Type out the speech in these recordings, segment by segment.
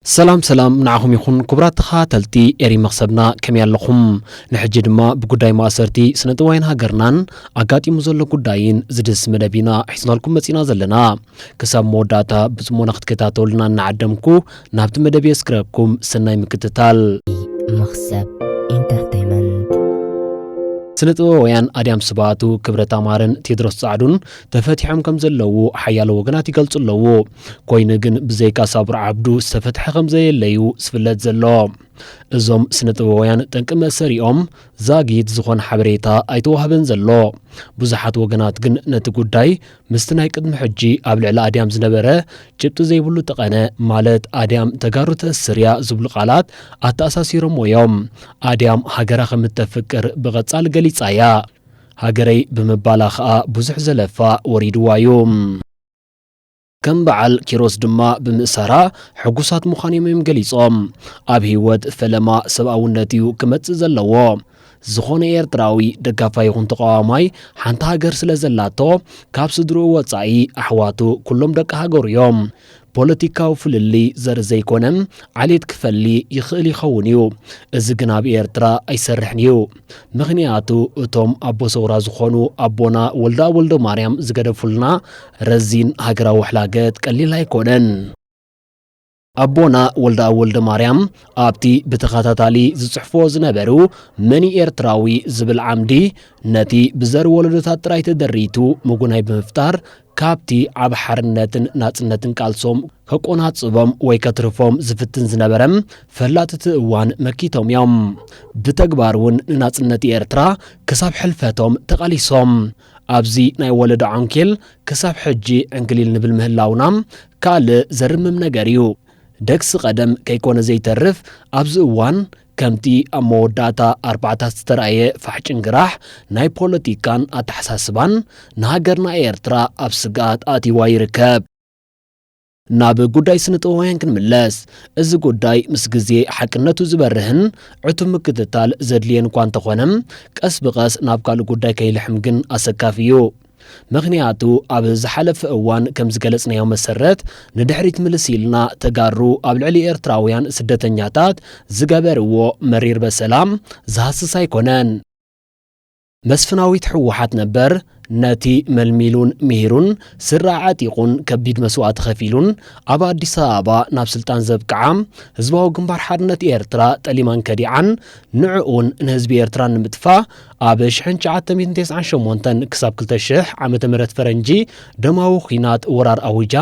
ሰላም ሰላም ንዓኹም ይኹን ክቡራት ተኸታተልቲ ኤሪ መኽሰብና፣ ከመይ ኣለኹም? ንሕጂ ድማ ብጉዳይ ማእሰርቲ ስነ ጥበባውያን ሃገርናን ኣጋጢሙ ዘሎ ጉዳይን ዝድስ መደብ ኢና ሒዝናልኩም መጺና ዘለና። ክሳብ መወዳእታ ብጽሞና ክትከታተሉና እናዓደምኩ ናብቲ መደብ የስክረኩም። ሰናይ ምክትታል። መኽሰብ ኢንተርተይመንት። ስነ ጥበባውያን ኣድያም ስብሃቱ፣ ክብረት ኣማረን ቴድሮስ ጻዕዱን ተፈቲሖም ከም ዘለዉ ሓያሎ ወገናት ይገልጹ ኣለዉ። ኮይኑ ግን ብዘይካ ሳቡር ዓብዱ ዝተፈትሐ ከም ዘየለዩ ዝፍለጥ ዘሎ። እዞም ስነ ጥበባውያን ጠንቂ መእሰሪኦም ዛጊት ዝኾነ ሓበሬታ ኣይተዋህበን ዘሎ። ብዙሓት ወገናት ግን ነቲ ጉዳይ ምስቲ ናይ ቅድሚ ሕጂ ኣብ ልዕሊ ኣድያም ዝነበረ ጭብጢ ዘይብሉ ጠቐነ፣ ማለት ኣድያም ተጋሩ ተእስር እያ ዝብሉ ቃላት ኣተኣሳሲሮምዎ እዮም። ኣድያም ሃገራ ከም እተፍቅር ብቐጻሊ ገሊጻ እያ። ሃገረይ ብምባላ ኸኣ ብዙሕ ዘለፋ ወሪድዋ እዩ። ከም በዓል ኪሮስ ድማ ብምእሳራ ሕጉሳት ምዃኖም እዮም ገሊጾም። ኣብ ህይወት ፈለማ ሰብኣውነት እዩ ክመጽእ ዘለዎ። ዝኾነ ኤርትራዊ ደጋፋይ ይኹን ተቓዋማይ ሓንቲ ሃገር ስለ ዘላቶ፣ ካብ ስድርኡ ወጻኢ ኣሕዋቱ ኩሎም ደቂ ሃገሩ እዮም። ፖለቲካዊ ፍልልይ ዘርኢ ዘይኮነ፣ ዓሌት ክፈሊ ይኽእል ይኸውን እዩ። እዚ ግን ኣብ ኤርትራ ኣይሰርሕን እዩ። ምኽንያቱ እቶም ኣቦ ሰውራ ዝኾኑ ኣቦና ወልደኣብ ወልደማርያም ዝገደፉልና ረዚን ሃገራዊ ውሕላገት ቀሊል ኣይኮነን። ኣቦና ወልደኣብ ወልደማርያም ኣብቲ ብተኸታታሊ ዝጽሕፍዎ ዝነበሩ መን እዩ ኤርትራዊ ዝብል ዓምዲ፣ ነቲ ብዘር ወለዶታት ጥራይ ተደሪቱ ምጉናይ ብምፍጣር፣ ካብቲ ዓቢ ሓርነትን ናጽነትን ቃልሶም ከቆናጽቦም ወይ ከትርፎም ዝፍትን ዝነበረ ፈላጥ እቲ እዋን መኪቶም እዮም። ብተግባር እውን ንናጽነት ኤርትራ ክሳብ ሕልፈቶም ተቓሊሶም። ኣብዚ ናይ ወለዶ ዓንኬል ክሳብ ሕጂ ዕንክሊል ንብል ምህላውና ካልእ ዘርምም ነገር እዩ። ደግሲ ቀደም ከይኮነ ዘይተርፍ፣ ኣብዚ እዋን ከምቲ ኣብ መወዳእታ ኣርባዓታት ዝተራእየ ፋሕ ጭንግራሕ ናይ ፖለቲካን ኣተሓሳስባን ንሃገርና ኤርትራ ኣብ ስግኣት ኣትይዋ ይርከብ። ናብ ጉዳይ ስነ ጥበባውያን ክንምለስ፣ እዚ ጉዳይ ምስ ግዜ ሓቅነቱ ዝበርህን ዕቱብ ምክትታል ዘድልየን እኳ እንተኾነ፣ ቀስ ብቐስ ናብ ካልእ ጉዳይ ከይልሕም ግን ኣሰካፊ እዩ። ምኽንያቱ ኣብ ዝሓለፈ እዋን ከም ዝገለጽናዮ መሰረት፣ ንድሕሪት ምልስ ኢልና ተጋሩ ኣብ ልዕሊ ኤርትራውያን ስደተኛታት ዝገበርዎ መሪር በሰላ ዝሃስስ ኣይኮነን። መስፍናዊት ህወሓት ነበር ነቲ መልሚሉን ምሂሩን ስድራ ዓጢቑን ከቢድ መስዋእቲ ከፊሉን ኣብ ኣዲስ ኣበባ ናብ ስልጣን ዘብቅዓ ህዝባዊ ግንባር ሓርነት ኤርትራ ጠሊማን ከዲዓን ንዕኡን ንህዝቢ ኤርትራን ንምጥፋእ ኣብ ሽሕን ትሽዓተ ሚእትን ተስዓን ሸሞንተን ክሳብ ክልተ ሽሕ ዓመተ ምህረት ፈረንጂ ደማዊ ኲናት ወራር ኣዊጃ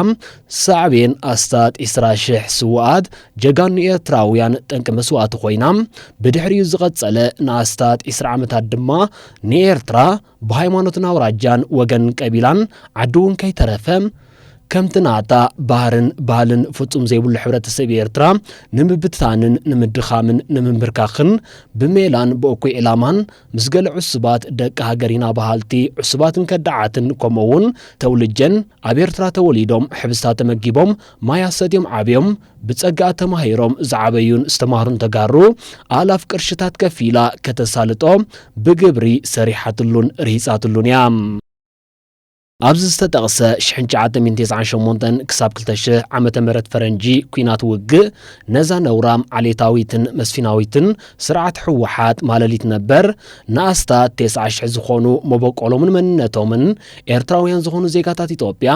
ሳዕቤን ኣስታት ዕስራ ሽሕ ስዉኣት ጀጋኑ ኤርትራውያን ጠንቂ መስዋእቲ ኮይና፣ ብድሕሪኡ ዝቐጸለ ንኣስታት ዕስራ ዓመታት ድማ ንኤርትራ ብሃይማኖትን ኣውራጃን ወገንን ቀቢላን ዓዲ እውን ከይተረፈ፣ ከምቲ ናታ ባህርን ባህልን ፍጹም ዘይብሉ ሕብረተሰብ ኤርትራ ንምብትታንን ንምድኻምን ንምንብርካኽን ብሜላን ብእኩይ ዕላማን ምስ ገለ ዕሱባት ደቂ ሃገር ኢና በሃልቲ ዕሱባትን ከዳዓትን ከምኡ እውን ተውልጀን ኣብ ኤርትራ ተወሊዶም ሕብስታ ተመጊቦም ማይ ኣሰትዮም ዓብዮም ብጸጋ ተማሂሮም ዝዓበዩን ዝተማህሩን ተጋሩ ኣላፍ ቅርሽታት ከፊላ ከተሳልጦ ብግብሪ ሰሪሓትሉን ርሂጻትሉን እያ። ኣብዚ ዝተጠቕሰ ሽሕን ትሽዓተ ሚእትን ተስዓን ሸሞንተን ክሳብ ክልተ ሽሕ ዓመተ ምህረት ፈረንጂ ኲናት ውግእ ነዛ ነውራም ዓሌታዊትን መስፊናዊትን ስርዓት ህወሓት ማለሊት ነበር ንኣስታት ተስዓ ሽሕ ዝኾኑ መበቆሎምን መንነቶምን ኤርትራውያን ዝኾኑ ዜጋታት ኢትዮጵያ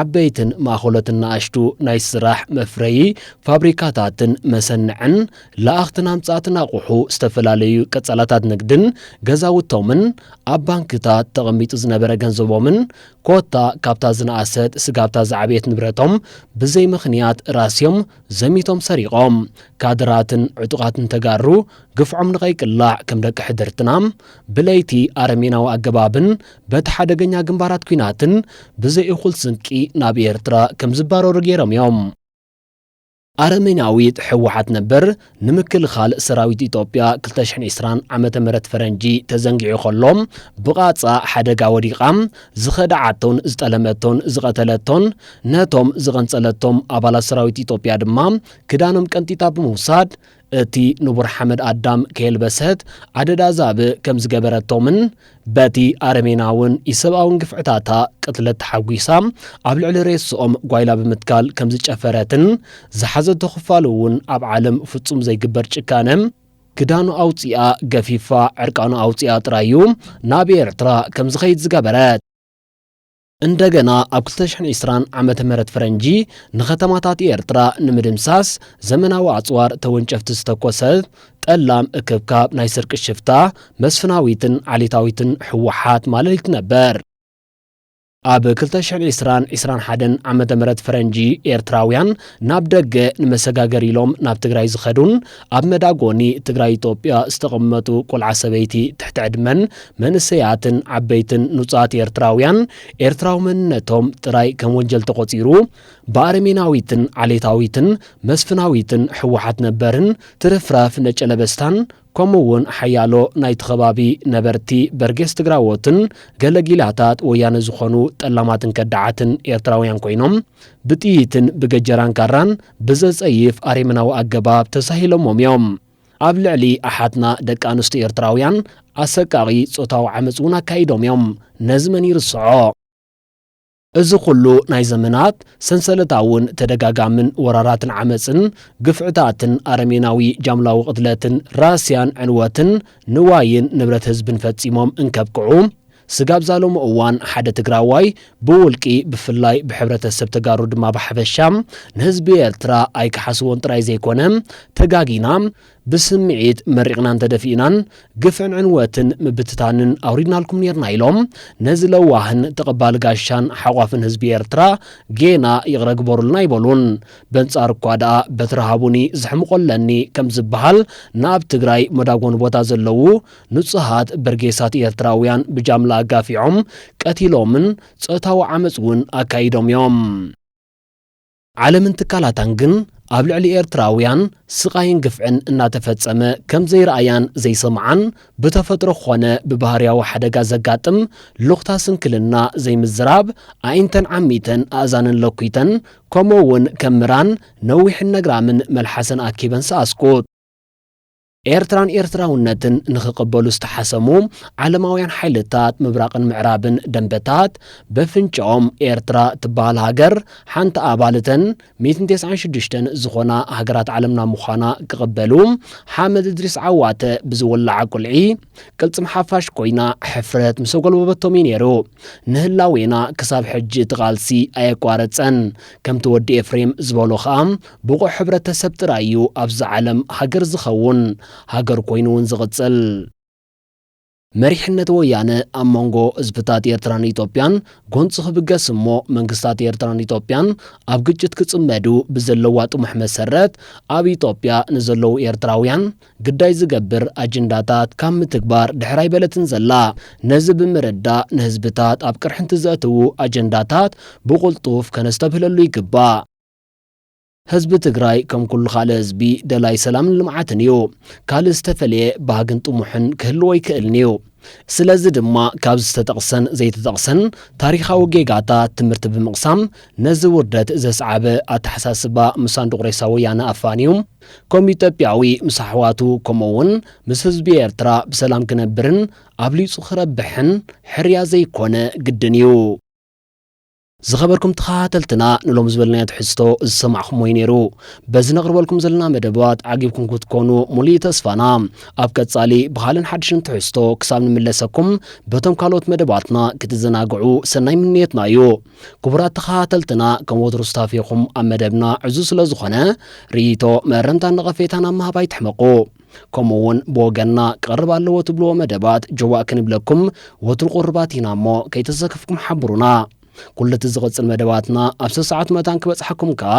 ዓበይትን ማእኸሎትን ንኣሽቱ ናይ ስራሕ መፍረዪ ፋብሪካታትን መሰንዕን ለኣኽትን ኣምጻእትን ኣቑሑ ዝተፈላለዩ ቀጸላታት ንግድን ገዛውቶምን ኣብ ባንክታት ተቐሚጡ ዝነበረ ገንዘቦምን ኮታ ካብታ ዝነኣሰት ስጋብታ ዝዓበየት ንብረቶም ብዘይ ምኽንያት ራስዮም ዘሚቶም ሰሪቖም፣ ካድራትን ዕጡቓትን ተጋሩ ግፍዖም ንኸይቅላዕ ከም ደቂ ሕድርትና ብለይቲ ኣረሜናዊ ኣገባብን በቲ ሓደገኛ ግንባራት ኲናትን ብዘይ እኹል ስንቂ ናብ ኤርትራ ከም ዝባረሩ ገይሮም እዮም። ኣረሜናዊት ህወሓት ነበር ንምክልኻል ሰራዊት ኢትዮጵያ ክልተ ሽሕን ዕስራን ዓመተ ምህረት ፈረንጂ ተዘንጊዑ ከሎ ብቓጻ ሓደጋ ወዲቓ ዝኸድዓቶን ዝጠለመቶን ዝቐተለቶን ነቶም ዝቐንጸለቶም ኣባላት ሰራዊት ኢትዮጵያ ድማ ክዳኖም ቀንጢጣ ብምውሳድ እቲ ንቡር ሓመድ ኣዳም ከየልበሰት ኣደዳ ዛብእ ከም ዝገበረቶምን በቲ ኣረሜናውን ኢሰብኣውን ግፍዕታታ ቅትለት ተሓጒሳ ኣብ ልዕሊ ሬስኦም ጓይላ ብምትካል ከም ዝጨፈረትን ዝሓዘቶ ክፋል እውን ኣብ ዓለም ፍጹም ዘይግበር ጭካነ ክዳኑ ኣውጺኣ ገፊፋ ዕርቃኑ ኣውጺኣ ጥራይ እዩ ናብ ኤርትራ ከም ዝኸይድ ዝገበረት። እንደገና ኣብ ክልተ ሽሕን ዕስራን ዓመተ ምህረት ፈረንጂ ንኸተማታት ኤርትራ ንምድምሳስ ዘመናዊ ኣጽዋር ተወንጨፍቲ ዝተኮሰ ጠላም እክብካብ ናይ ስርቂ ሽፍታ መስፍናዊትን ዓሌታዊትን ህወሓት ማለሊት ነበር። ኣብ ክልተ ሽሕን ዕስራን ዕስራን ሓደን ዓመተ ምህረት ፈረንጂ ኤርትራውያን ናብ ደገ ንመሰጋገር ኢሎም ናብ ትግራይ ዝኸዱን ኣብ መዳጎኒ ትግራይ ኢትዮጵያ ዝተቐመጡ ቆልዓ ሰበይቲ ትሕቲ ዕድመን መንእሰያትን ዓበይትን ንጹሃት ኤርትራውያን ኤርትራዊ መንነቶም ጥራይ ከም ወንጀል ተቖጺሩ ብኣረሜናዊትን ዓሌታዊትን መስፍናዊትን ህወሓት ነበርን ትርፍራፍ ነጨለበስታን ከምኡ እውን ሓያሎ ናይቲ ከባቢ ነበርቲ በርጌስ ትግራዎትን ገለጊላታት ወያነ ዝኾኑ ጠላማትን ከዳዓትን ኤርትራውያን ኮይኖም ብጥይትን ብገጀራን ካራን ብዘጸይፍ ኣሬመናዊ ኣገባብ ተሳሂሎሞም እዮም። ኣብ ልዕሊ ኣሓትና ደቂ ኣንስትዮ ኤርትራውያን ኣሰቃቒ ጾታዊ ዓመጽ እውን ኣካይዶም እዮም። ነዚ መን ይርስዖ? እዚ ኩሉ ናይ ዘመናት ሰንሰለታውን ተደጋጋምን ወራራትን ዓመጽን ግፍዕታትን ኣረሜናዊ ጃምላዊ ቅትለትን ራስያን ዕንወትን ንዋይን ንብረት ህዝብን ፈጺሞም እንከብቅዑ፣ ስጋብ ዛሎሞ እዋን ሓደ ትግራዋይ ብውልቂ ብፍላይ ብሕብረተሰብ ተጋሩ ድማ ብሓፈሻ ንህዝቢ ኤርትራ ኣይከሓስዎን ጥራይ ዘይኮነ ተጋጊና ብስምዒት መሪቕናን ተደፊእናን ግፍዕን ዕንወትን ምብትታንን ኣውሪድናልኩም ኔርና ኢሎም ነዚ ለዋህን ተቐባሊ ጋሻን ሓቋፍን ህዝቢ ኤርትራ ጌና ይቕረ ግበሩልና ኣይበሉን። በንጻሩ እኳ ደኣ በትሪ ሃቡኒ ዘሕምቖ ኣለኒ ከም ዝበሃል ንኣብ ትግራይ መዳጎኒ ቦታ ዘለዉ ንጹሃት በርጌሳት ኤርትራውያን ብጃምላ ኣጋፊዖም ቀቲሎምን ጾታዊ ዓመጽ እውን ኣካይዶም እዮም። ዓለምን ትካላታን ግን ኣብ ልዕሊ ኤርትራውያን ስቓይን ግፍዕን እናተፈጸመ ከም ዘይረኣያን ዘይሰምዓን ብተፈጥሮ ኾነ ብባህርያዊ ሓደጋ ዘጋጥም ሉኽታ ስንክልና ዘይምዝራብ ኣዒንተን ዓሚተን ኣእዛነን ለኲተን ከምኡ እውን ከም ምራን ነዊሕን ነግራምን መልሓሰን ኣኪበን ሰኣስኩት። ኤርትራን ኤርትራውነትን ንኽቕበሉ ዝተሓሰሙ ዓለማውያን ሓይልታት ምብራቕን ምዕራብን ደንበታት በፍንጭኦም ኤርትራ ትበሃል ሃገር ሓንቲ ኣባልተን ሚእትን ተስዓን ሽዱሽተን ዝኾና ሃገራት ዓለምና ምዃና ክቕበሉ ሓመድ እድሪስ ዓዋተ ብዝወለዓ ቁልዒ ቅልጽም ሓፋሽ ኮይና ሕፍረት ምስ ኣጎልበበቶም እዩ ነይሩ። ንህላዌና ክሳብ ሕጂ እቲ ቃልሲ ኣየቋረጸን። ከምቲ ወዲ ኤፍሬም ዝበሎ ኸኣ ብቑዕ ሕብረተሰብ ጥራይ እዩ ኣብዚ ዓለም ሃገር ዝኸውን፣ ሃገር ኮይኑ እውን ዝቕጽል። መሪሕነት ወያነ ኣብ መንጎ ህዝብታት ኤርትራን ኢትዮጵያን ጎንጺ ክብገስ እሞ መንግስታት ኤርትራን ኢትዮጵያን ኣብ ግጭት ክጽመዱ ብዘለዋ ጥሙሕ መሰረት ኣብ ኢትዮጵያ ንዘለዉ ኤርትራውያን ግዳይ ዝገብር ኣጀንዳታት ካብ ምትግባር ድሕር ኣይበለትን ዘላ። ነዚ ብምርዳእ ንህዝብታት ኣብ ቅርሕንቲ ዘእትዉ ኣጀንዳታት ብቕልጡፍ ከነስተብህለሉ ይግባእ። ህዝቢ ትግራይ ከም ኩሉ ካልእ ህዝቢ ደላይ ሰላምን ልምዓትን እዩ። ካልእ ዝተፈለየ ባህግን ጥሙሕን ክህልዎ ኣይክእልን እዩ። ስለዚ ድማ ካብ ዝተጠቕሰን ዘይተጠቕሰን ታሪኻዊ ጌጋታት ትምህርቲ ብምቕሳም ነዚ ውርደት ዘስዓበ ኣተሓሳስባ ምስ ሳንዱቕ ሬሳ ወያነ ኣፋንዩ ከም ኢትዮጵያዊ ምስ ኣሕዋቱ ከምኡ እውን ምስ ህዝቢ ኤርትራ ብሰላም ክነብርን ኣብሊጹ ክረብሕን ሕርያ ዘይኮነ ግድን እዩ። ዝኸበርኩም ተኸታተልትና ንሎም ዝበልናዮ ትሕዝቶ ዝሰማዕኹምዎ እዩ ነይሩ። በዚ ነቕርበልኩም ዘለና መደባት ዓጊብኩም ክትኮኑ ሙሉእ ተስፋና። ኣብ ቀጻሊ ብኻልን ሓድሽን ትሕዝቶ ክሳብ ንምለሰኩም በቶም ካልኦት መደባትና ክትዘናግዑ ሰናይ ምንየትና እዩ። ክቡራት ተኸታተልትና ከም ወትሩ ስታፌኹም ኣብ መደብና ዕዙዝ ስለ ዝኾነ ርእይቶ መረምታን ነቐፌታን ኣብ ምሃብ ኣይትሕመቑ። ከምኡ እውን ብወገንና ክቐርብ ኣለዎ ትብልዎ መደባት ጀዋእ ክንብለኩም ወትሩ ቁርባት ኢና እሞ ከይተሰከፍኩም ሓብሩና። ኩሉ እቲ ዝቕጽል መደባትና ኣብ ሰሰዓት መታን ክበጽሓኩም ከኣ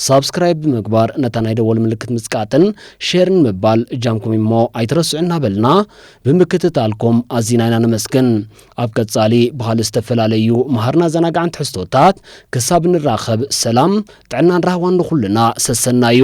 ሳብስክራይብ ብምግባር ነታ ናይ ደወል ምልክት ምጽቃጥን ሼርን ምባል እጃምኩም እሞ ኣይትረስዑ እናበልና ብምክትታልኩም ኣዚና ኢና ነመስግን። ኣብ ቀጻሊ ብኻልእ ዝተፈላለዩ መሃርና ዘናጋዕን ትሕዝቶታት ክሳብ ንራኸብ ሰላም ጥዕናን ራህዋን ንኹልና ሰሰናዩ።